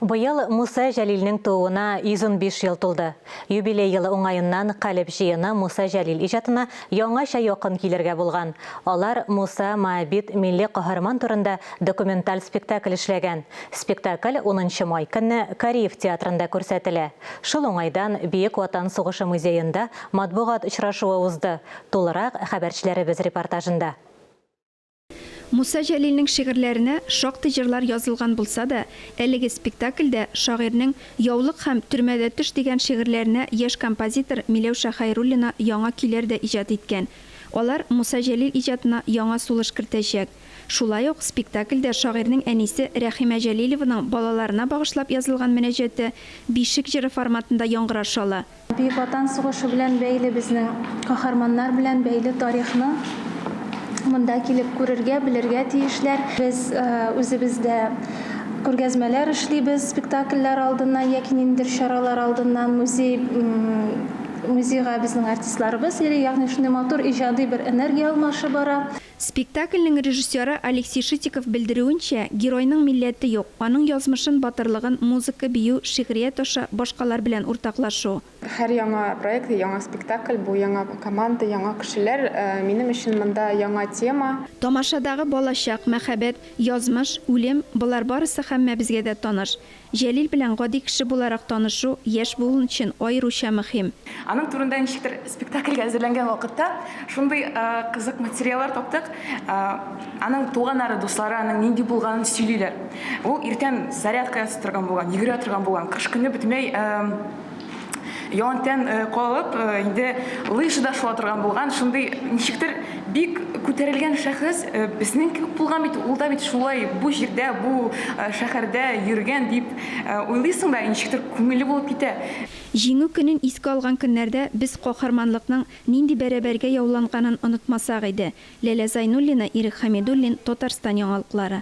Быел Муса Җәлилнең тууына 115 ел тулды. Юбилей елы уңаеннан Калеб җыены Муса Җәлил иҗатына яңача якын килергә булган. Алар Муса Моабит милли каһарман турында документаль спектакль эшләгән. Спектакль унынчы май көнне Кариев театрында күрсәтелә. Шул уңайдан Бөек Ватан сугышы музеенда матбугат очрашуы узды. Тулырак, хәбәрчеләребез репортажында. Муса Җәлилнең шигырьләренә шактый җырлар язылган булса да, әлеге спектакльдә шагыйрьнең Яулык һәм Төрмәдә төш дигән шигырьләренә яшь композитор Миләүшә Хәйруллина яңа көйләр дә иҗат иткән. Алар Муса Җәлил иҗатына яңа сулыш кертәчәк. Шулай ук спектакльдә шагыйрьнең әнисе Рәхимә Җәлилованың балаларына багышлап язылган мөнәҗәте бишек җыры форматында яңгыраш ала. Бөек Ватан сугышы белән бәйле безнең каһарманнар белән бәйле тарихны монда килеп күрергә, белергә тиешләр. Без үзебез дә күргәзмәләр эшлибез спектакльләр алдыннан яки ниндидер чаралар алдыннан музей музейга безнең артистларыбыз йөри, ягъни шундый матур иҗади бер энергия алмашы бара. Спектакльнең режиссеры Алексей Шитиков белдерүенчә, геройның милләте юк, аның язмышын, батырлыгын музыка, бию, шигърият аша башкалар белән уртаклашу. Һәр яңа проект, яңа спектакль, бу яңа команда, яңа кешеләр. Минем өчен монда яңа тема. Тамашадагы балачак, мәхәббәт, язмыш, үлем, болар барысы һәммәбезгә дә таныш. Җәлил белән гади кеше буларак танышу яшь буын өчен аеруча мөһим. Аның турында ничектер спектакльгә әзерләнгән вакытта шундый кызык материаллар таптык. Аның туганнары, дуслары аның нинди булганын сөйлиләр. Ул иртән зарядка ясый торган булган, йөгерә торган булган. Кыш көне бөтенләй Ялантән калып, инде лыжада шуа торган булган, шундый ничектер бик күтәрелгән шәхес, безнең кебек булган бит, ул да бит шулай бу җирдә, бу шәһәрдә йөргән дип уйлыйсың да, ничектер күңелле булып китә. Җиңү көнен искә алган көннәрдә без каһарманлыкның нинди бәрабәргә яуланганын онытмасак иде. Ләлә Зайнуллина, Ирек Хәмидуллин, Татарстан яңалыклары.